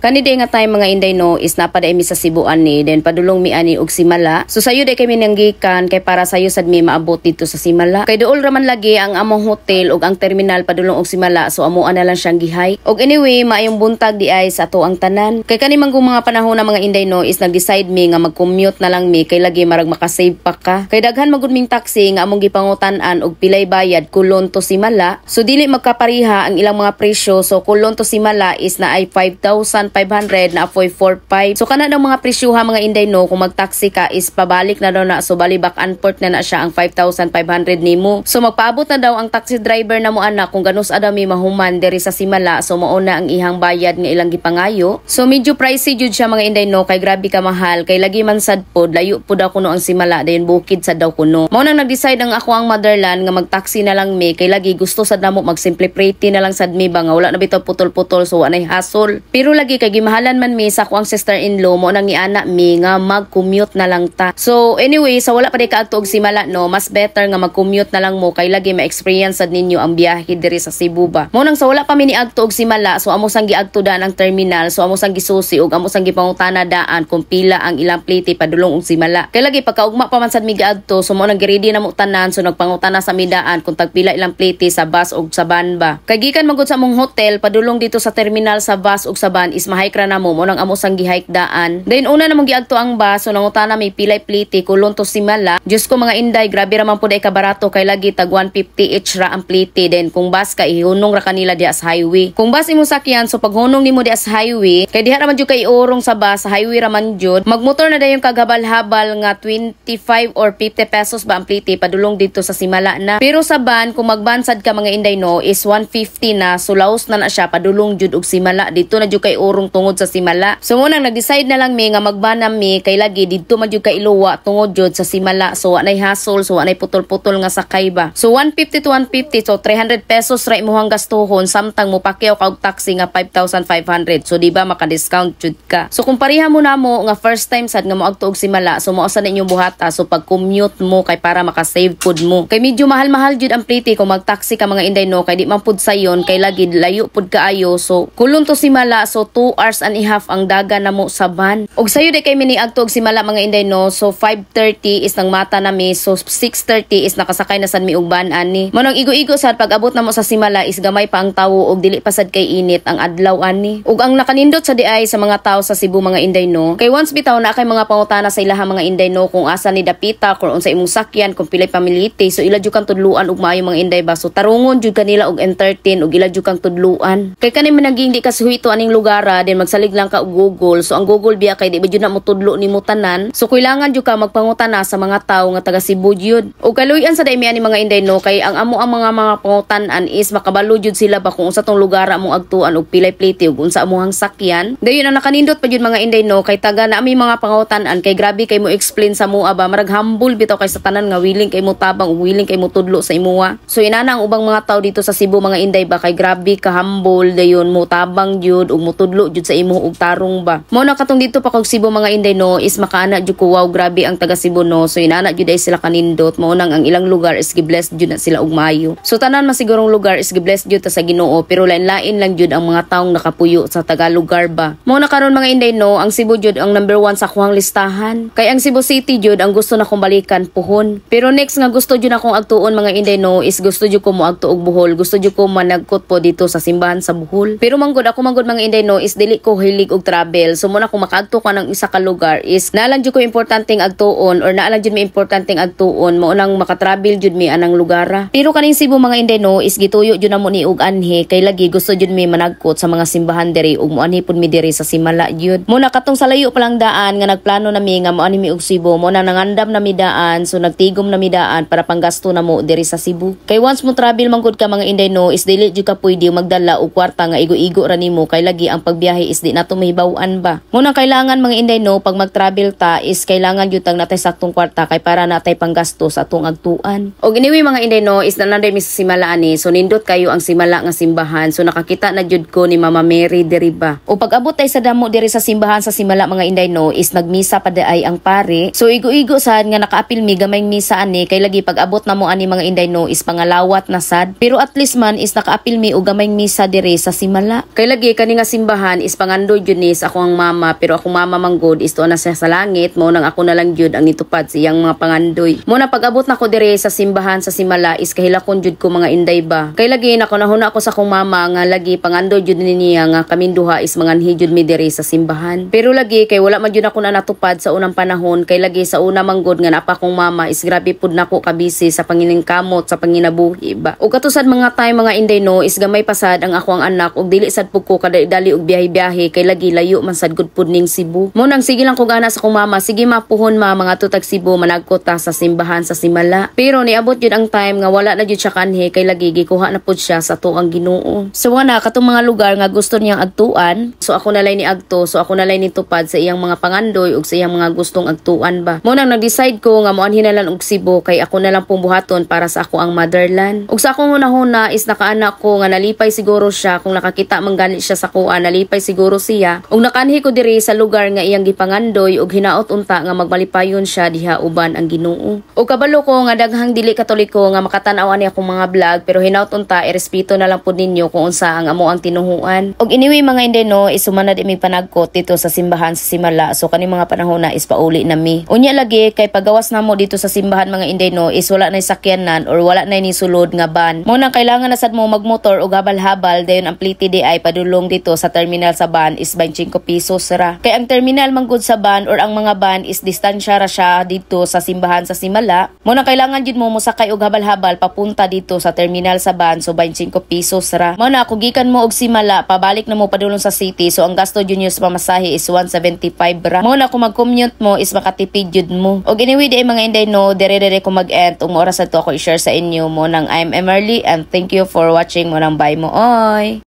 Kani day nga time, mga inday, no, is napaday mi sa Cebu ani, then padulong mi ani og Simala. So sayo day kami nanggikan kay para sayo sad mi maabot dito sa Simala. Kay duol raman lagi ang among hotel ug ang terminal padulong og Simala, so amo na lang siyang gihay. Og anyway, maayong buntag di ay sa ato ang tanan. Kay kani man mga panahon na, mga inday, no, is nag-decide mi nga mag-commute na lang mi kay lagi marag makasave pa ka. Kay daghan magud ming taxi nga among gipangutan-an og pilay bayad Colon to Simala. So dili magkapariha ang ilang mga presyo. So Colon to Simala is naay 5,500, na apoy 4,500. So kana ng mga presyuha, mga inday, no, kung mag-taxi ka is pabalik na daw na, so bali back and forth na na siya ang 5,500 nimo. So magpaabot na daw ang taxi driver na mo anak kung ganus adami mahuman diri sa Simala, so mao na ang ihang bayad nga ilang gipangayo. So medyo pricey jud siya, mga inday, no, kay grabe ka mahal kay lagi man sad pod layo pod ako no ang Simala, dayon bukid sad daw kuno. Mao nang nag-decide ang ako ang motherland nga mag-taxi na lang mi kay lagi gusto sad namo mag-simple pretty na lang sad mi ba nga wala na bitaw putol-putol, so wa nay hassle. Pero lagi kay gimahalan man mi sa ako ang sister-in-law, mo nang iana mi nga mag-commute na lang ta. So anyway, sa wala pa di kaadto og Simala, no, mas better nga mag-commute na lang mo kay lagi ma-experience sad ninyo ang biyahe diri sa Cebu ba. Mo nang sa wala pa mi niadto og Simala, so amo sang giadto daan ang terminal, so amo sang gisusi ug amo sang gipangutana daan kung pila ang ilang plite padulong og Simala. Kay lagi pagkaugma pa man sad mi giadto, so mo nang giready na mo tanan, so nagpangutana sa mi daan kung tagpila ilang plite sa bus ug sa van ba. Kay gikan man gud sa among hotel padulong dito sa terminal sa bus ug sa van is mahike ra namo, mo nang amo sang gihike daan. Then una namong giadto ang bus, so nangutana may pilay plite Colon to Simala. Diyos ko, mga inday, grabe ra man pud ay kabarato kay lagi tag 150 each ra ang plite. Then kung bus ka, ihunong ra kanila diha sa highway. Kung bus imo sakyan, so paghunong nimo diha sa highway, kay diha ra man jud kay iurong sa bus, sa highway ra man jud. Magmotor na dayon kaghabal-habal nga 25 or 50 pesos ba ang plite padulong dito sa Simala na. Pero sa van, kung magvan sad ka, mga inday, no, is 150 na, so laos na na siya padulong jud og Simala. Dito na jud kay urong tungod sa Simala. So munang nag-decide na lang mi nga magvan na mi kay lagi didto man jud kay iluwa tungod jud sa Simala. So wa nay hassle, so wa nay putol-putol nga sakay ba. So 150 to 150, so 300 pesos ra imong gastuhon samtang mo pakyaw ka og taxi nga 5,500. So di ba maka-discount jud ka? So kung pareha mo namo nga first time sad nga moadto og Simala, so mao sa inyong buhata, so pag commute mo kay para maka-save pud mo. Kay medyo mahal-mahal jud ang plite kung mag-taxi ka, mga inday, no, kay di man pud sayon kay lagi layo pud kaayo. So Colon to Simala, so 2 hours and a half ang dagan namo sa van. Og sayo di kay mi niadto og Simala, mga inday, no. So 5:30 is nang mata na mi, so 6:30 is nakasakay na sad mi og van ani. Mo nang igo-igo sad pag abot namo sa Simala is gamay pa ang tawo og dili pa sad kay init ang adlaw ani. Ug ang nakanindot sa diay sa mga tao sa Cebu, mga inday, no. Kay once bitaw na kay mga pangutana sa ilaha, mga inday, no, kung asa ni dapita, kung unsa imong sakyan, kung pilay pamilite, so ila jud kang tudluan og maayo, mga inday ba. So tarungon jud kanila og entertain ug ila jud kang tudluan. Kay kani man naging di kasuhito aning lugara, then magsalig lang ka og Google. So ang Google biya kay di ba jud na mo tudlo nimo tanan. So kailangan jud ka magpangutana sa mga tawo nga taga Cebu jud. Og kaluyan sa daymi ani, mga inday, no, kay ang amo ang mga pangutan-an is makabalo jud sila ba kung unsa tong lugar among agtuan og pilay plite ug unsa amuhang sakyan. Dayon ang nakanindot pa jud, mga inday, no, kay taga na ami mga pangutan-an kay grabe kay mo explain sa mua ba, marag humble bitaw kay sa tanan nga willing kay mo tabang ug willing kay mo tudlo sa imuha. So inana ang ubang mga tao dito sa Cebu, mga inday ba, kay grabe ka humble, dayon mo tabang jud ug mo tudlo jud sa imo og tarong ba. Mo na katong dito pa kog Cebu, mga inday, no, is makaana jud ko, "Wow, grabe ang taga Cebu, no." So inana jud ay sila kanindot, mao nang ang ilang lugar is gi-bless jud na sila og maayo. So tanan man sigurong lugar is gi-bless jud ta sa Ginoo, pero lain-lain lang jud ang mga taong nakapuyo sa taga lugar ba. Mo na karon, mga inday, no, ang Cebu jud ang number one sa akuang listahan. Kay ang Cebu City jud ang gusto na kong balikan puhon. Pero next nga gusto jud akong agtuon, mga inday, no, is gusto jud ko moadto og Bohol. Gusto jud ko managkot po dito sa simbahan sa Bohol. Pero manggod ako manggod, mga inday, no, is dili ko hilig og travel. So mo na kung makaadto ka ng isa ka lugar is naa lang jud ko importanteng agtuon or naa lang jud may importanteng agtuon, mo nang makatravel jud mi anang lugara. Pero kaning Cebu, mga inday, no, is gituyo jud namo ni og anhi kay lagi gusto jud mi managkot sa mga simbahan diri ug moanhi pud mi diri sa Simala jud. Mo na katong sa layo pa lang daan nga nagplano na mi nga moanhi mi og Cebu, mo na nangandam na mi daan, so nagtigom na mi daan para panggasto na mo diri sa Cebu. Kay once mo travel man gud ka, mga inday, no, is dili jud ka pwede magdala og kwarta nga igo-igo ra nimo kay lagi ang pagbiyahe is di nato mahibaw-an ba. Mo nang kailangan, mga inday, no, pag mag-travel ta is kailangan jud tang natay saktong kwarta kay para natay panggasto sa atong agtuan. Og anyway, mga inday, no, is nananday mi sa Simala ani, so nindot kayo ang Simala nga simbahan, so nakakita na jud ko ni Mama Mary diri ba. O pag abot tay sa damo diri sa simbahan sa Simala, mga inday, no, is nagmisa pa ay ang pare. So igo-igo sad nga nakaapil mi gamayng misa ani kay lagi pag abot na mo ani, mga inday, no, is pangalawat na sad. Pero at least man is nakaapil mi og gamayng misa diri sa Simala. Kay lagi kani nga simbahan Simbahan is pangandoy jud ni sa akong mama, pero akong mama manggod is tuwa na siya sa langit. Mao nang ako na lang jud ang nitupad sa iyang mga pangandoy. Mo na pag-abot nako dire sa simbahan sa Simala is kahilakon jud ko, mga inday ba. Kay lagi nakunahuna ko sa akong mama nga lagi pangandoy jud ni niya nga kaming duha is manganhi jud mi dire sa simbahan. Pero lagi kay wala man jud ako na natupad sa unang panahon, kay lagi sa una manggod nga naa pa akong mama is grabe pud nako kabisi sa panginingkamot sa panginabuhi ba. Ug kato sad mga time, mga inday no, is gamay pasad ang ako ang anak ug dili sad pud ko kadali-dali og biyahe-biyahe kay lagi layo man sad gud pud ning Cebu. Mo nang sige lang ko gana sa akong mama, "Sige ma, puhon ma, mga tutag Cebu, managko ta sa simbahan sa Simala." Pero niabot jud ang time nga wala na jud siya kanhi kay lagi gikuha na pud siya sa atuang Ginoo. So wana katong mga lugar nga gusto niyang agtuan, so ako na lay ni agto, so ako na lay nitupad sa iyang mga pangandoy ug sa iyang mga gustong agtuan ba. Mo nang nag-decide ko nga moanhi na lang og Cebu kay ako na lang pong buhaton para sa ako ang motherland. Ug sa akong hunahuna is nakaana ko nga nalipay siguro siya kung nakakita man gani siya sa kuan, nalipay siguro siya. Ug nakanhi ko diri sa lugar nga iyang gipangandoy ug hinaot unta nga magmalipayon siya diha uban ang Ginoo. Ug kabalo ko nga daghang dili Katoliko nga makatan-aw ani akong mga vlog, pero hinaot unta irespeto na lang pud ninyo kung unsa ang amo ang tinuhuan. Ug anyway, mga inday no, is human na di mi panagkot dito sa simbahan sa Simala. So kani mga panahon na is pauli na mi. Unya lagi kay pagawas namo dito sa simbahan, mga inday no, is wala na sakyanan or wala na ni sulod nga van. Mo nang kailangan na sad mo magmotor og habal-habal, dayon ang plite di ay padulong dito sa terminal sa van is 25 pesos ra. Kay ang terminal manggod sa van or ang mga van is distansya ra siya dito sa simbahan sa Simala. Mo nang kailangan jud mo mosakay og habal-habal papunta dito sa terminal sa van, so 25 pesos ra. Mo na kung gikan mo og Simala, pabalik na mo padulong sa city, so ang gasto jud sa pamasahe is 175 ra. Mo na kung mag-commute mo is makatipid jud mo. Og anyway di ay, mga inday no, dire-dire ko mag-end ug oras to ako i-share sa inyo. Mo nang I'm Emerly and thank you for watching. Mo nang bye mo oy.